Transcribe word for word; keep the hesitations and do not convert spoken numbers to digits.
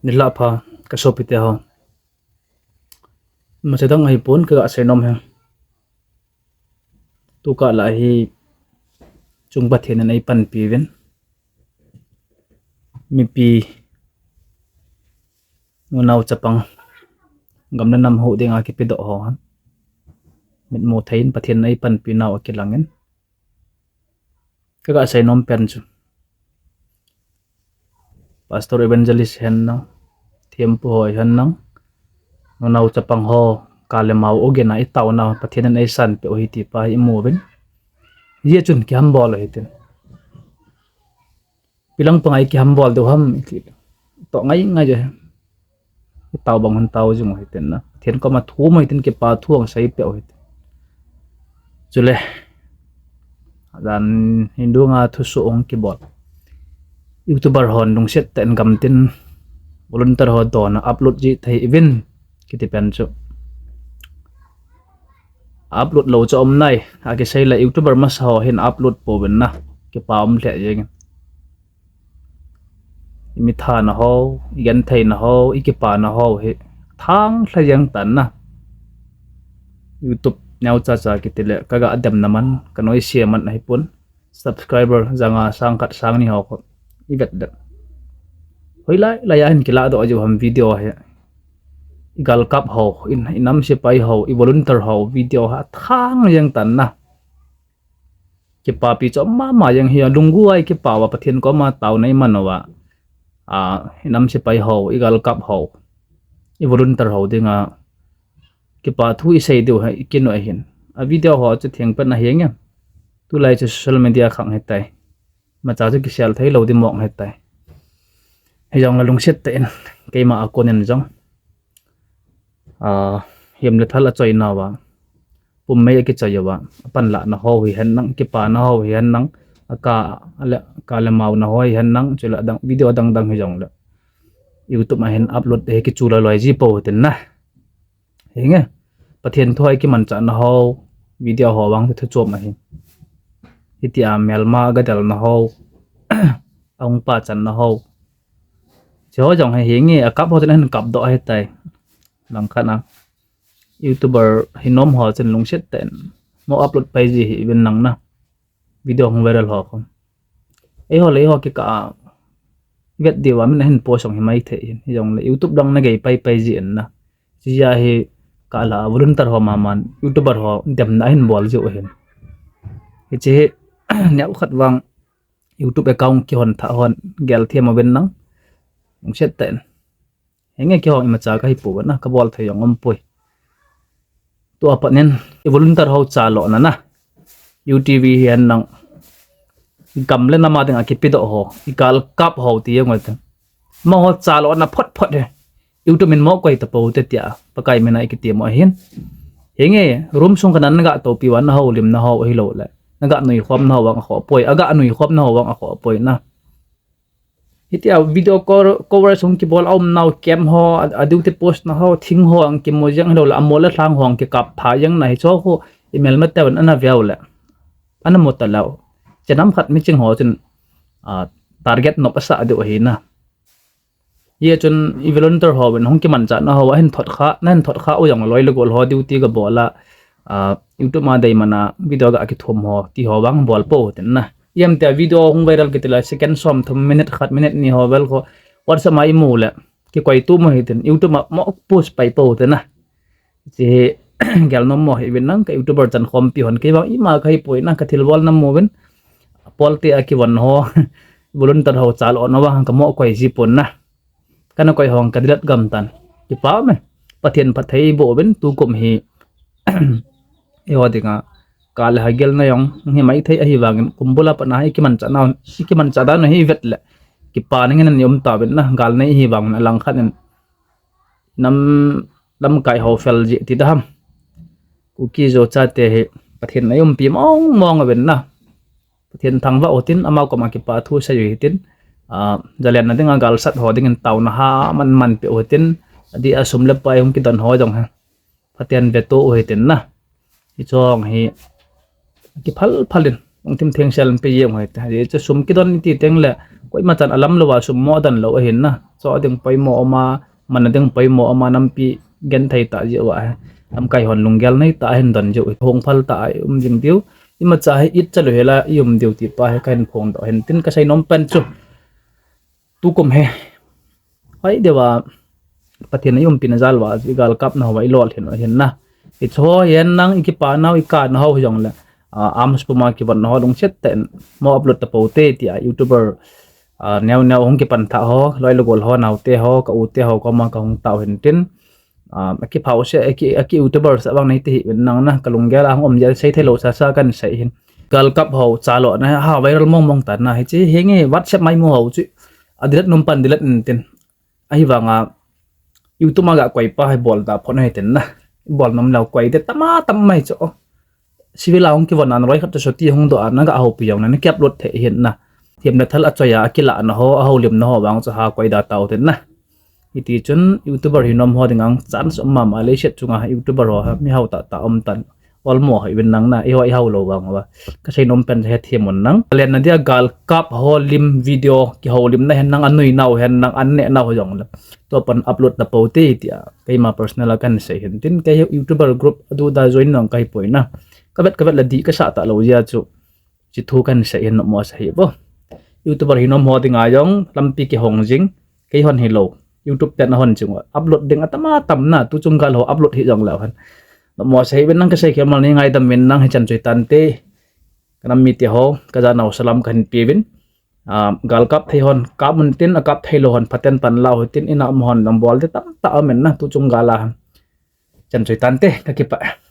Nilhah pha, ka sopite ho. Machadang ahipon kaga seinom hi. Tukah lah hi chung Pathen in eipanpi uvin, mipi, nunao chapang, gam le nam huhhing dinga kipedoh ho hi mitmu thei in Pathen in eipanpi nau akilangin, kaga seinom pen chu Pastor, Evangelist hihen lang, thempu ho hihen lang, nunao chapang ho, ka le mao ogin a itaona Pathen in eisanpeh u ahi ti pa hi imu uvin. Hijeh chun kihambol u hitin. Ipi lang panga ikihambol diu ham iti toh ngai ngai jeh. Itao bang hon tao jing u hitin na. Pathen koma thum u hitin, kipa thu hung seipeh u hitin. Chule, adan hin dunga thusoh hung kibol, YouTuber hon lungset tah in gamtin volunteer ho dona upload ji thei uvin kiti pen chu upload lou chu um nai. Akisei le YouTuber masa ho hin upload pouvin na, kipa um lheh jengin. Imithana ho, igentheina ho, ikipana ho hi thang lha jeng tan na. YouTube neocha cha kiti le kaga demna man, kanoise man ahipon. Subscriber janga sang khat sang ni ho khu ivet le, hoilai lai a hin kiladoh jiu ham video hi. Igalkap ho, i, inam sepai ho, ivolunteer ho video hi athang jeng tan na. Kipapi chu mama jeng hi, lunggel a ikipa uva, Pathen koma taona iman uva, inam sepai ho, igalkap ho, ivolunteer ho dinga kipa thu isei diu hi ikinoi ahin. A video ho chu thengpen ahi nge. Tulai chu social media khang hitai. Imacha chu kisel theilou ding mong hitai. Hijongle lungset tah in keima a konin jong, him le thal achoinauva, pummei akichoi uva, apanlahna ho hihen lang, kipana ho hihen lang, aka le, ka le maona ho hihen lang, chule video adang dang hijongle YouTube a hin upload hi kichu loi loi ji pou hitin na. Hinge, Pathen thu a ikimanchahna ho, video ho vang chu thuchom ahi. Hitia melma agadelna ho, ahung pachanna ho, hiche ho jong hi, hinge, akap ho chun ahin kapdoh ahitai. Langkhat a YouTuber hinom ho chun lungset tah in mo upload pai ji hih uvin lang na. Video hung viral ho khu, eiho le eiho kikah a vet diuva min ahin post jong himai thei hin, hijongle YouTube lang nagei pai pai ji in na. Hiche jeh a hi kah lah a volunteer ho maman YouTuber ho demna ahin bol jiu ahin. Hiche hi neokhat vang YouTube account kihon thah hon gelthem uvin lang, lungset tah in. Hinge, keiho imacha kahipouve na, kabol thei jong umpoi. Tua pat in ivolunteer ho chalouna na, U T V hihen lang, gam le nam a dinga kipedoh ho, igalkap ho ti jong u te, amaho chalouna phot phot hi YouTube in mo koi tapoute tia Pakai mina ikitemo ahin. Hinge, room sung kana naga toupi uva nahoulimna ho ahiloule naga nuikhomna ho vang akhoh poi, aga nuikhomna ho vang akhoh poi na. Hitia video cover sung kibol aumnau, camp ho, a duty post na ho, thing ho ang kimu jeng ahiloule amol le lhang ho ang kikap tha jeng na, hicheho khu imelmateuvin ana veuleh, ana mu taleu, hiche nam khat miching ho chun target nop asah diu ahi na. Hijeh chun ivolunteer hovin hung kimanchahna ho ahin thot kha, nahin thot kha u jong loi le gol ho duty gabol a, YouTube a deiman a video ga kithum ho ti ho vang bol pou hitin na. Ijem tia video hung viral kiti le second somthum, minute khat, minute ni ho vel khu WhatsApp a imu le kikoi tum u hitin, YouTube a mo post pai pou hitin na. Hiche hi gelnom mo hih uvin lang, ka YouTuber chankhompi hon, kei vang ima kahipoi na, kathilbol namu uvin. Apolte a kivon ho, volunteer ho chalouna vang kamo koi ji pon na. Kana koi ho kadelet gam tan. Kipa me. Pathen phatthei boh uvin, tukum hi eiho dinga ka le ha gelna jong himai thei ahivangin, kumbul a pat na ikimanchah dan u hi ivet le kipa na ngen in ium tauvin na, gal nei ahivangin, alangkhat in nam lamkai ho fel jeh ti daham, Kuki Zo chate hi Pathen in eiumpi mong mong uvin na. Pathen thangvah u hitin, ama koma kipa thu sei u hitin, jalenna dinga galsat ho dingin taona ha man man peh u hitin, adeh a sum le pai hung kidon ho jong hi phaten veto u hitin na. Hiche jong hi kiphal phal in Lungthim thengsel in pe jeng u hite. Ajeh chu sum kidon iti teng le, koima chan alam louva sum mo adon lou ahin na. Cho ding poimo um a, man ding poimo um a, nampi genthei tah jeh uva hi, lamkai hon lunggel nei tah a hin don jeh u hi, hung phal tah a i um jing diu. Imacha hi it chalou hela i um diu ti pa hi kahin phongdoh hin tin, kasei nom pen chu tukum hi hoi deuva Pathen in i umpina jal uva, i galkapna hoa i lolhin u ahin na. Hiche ho hi hen lang, i kipanau, i kanau hijongle, ah, arms puma kivonna ho lungset tah in mo upload tapou te tia YouTuber, ah, neo neo hung kipan thah ho, loi le gol ho, naote ho, ka u te ho koma kahung tao hin tin, ah, akiphau se, aki, aki YouTuber sah vang nei ti hi uvin lang na, kalunggel a hung um jeh a sei theilou sasa kahin sei hin. Galkap ho chalona ha viral mong mong tan na, hiche hi nge WhatsApp mai mu ho chu a delete nom pan delete in tin. Ahivanga YouTube a ga koi pa hi bol da phot ahi tin na. Bol nom lou koi te tam a tam mai chu. Civil a hung kivon a roi khat chu soti hung doh a na ga houpi jong na, na ki upload thei hin na. Thim le thal a choi a, a kilah na ho, a houlim na ho vang chu ha koi da tao tin na. Hiti chun YouTuber hi nom ho dinga chance um mama, leiset chunga YouTuber ho ha mi hao tah tah um tan. Olmo hi uvin lang na, i ho i hao lou vang uva. Kasei nom pen hethem un lang. Len na dia galkap ho lim video, kihoulimna hen lang, anui nau hen lang, an neh nau ho jong le, tua pan upload tapou te tia keima personal a kahin sei hin tin, kei hi YouTuber group a du da join nang kahi poi na. Ka vet ka vet le dih kasah talou jeh a chu, hiche thu kahin sei hin, nopmo sa hi vo. YouTuber hi nom ho dinga jong lampi kihong jing, kei hon hilou, YouTube ten ahon jing u. Upload ding atam a tam na, tu chung gal ho upload hi jong leu hen. Nopmo sa hi uvin lang, kasei khel mal nei ngaidam uvin lang, hichan chu hi tante. Ka nam mite ho, ka janau salam kahin pe uvin. Ah, galkap thei hon kap un tin, akap theilou hon phaten pan lau hitin, ina um hon lang bol te tamtah aum in na, tu chung gal a. Chan chu hi tante, ka kipah.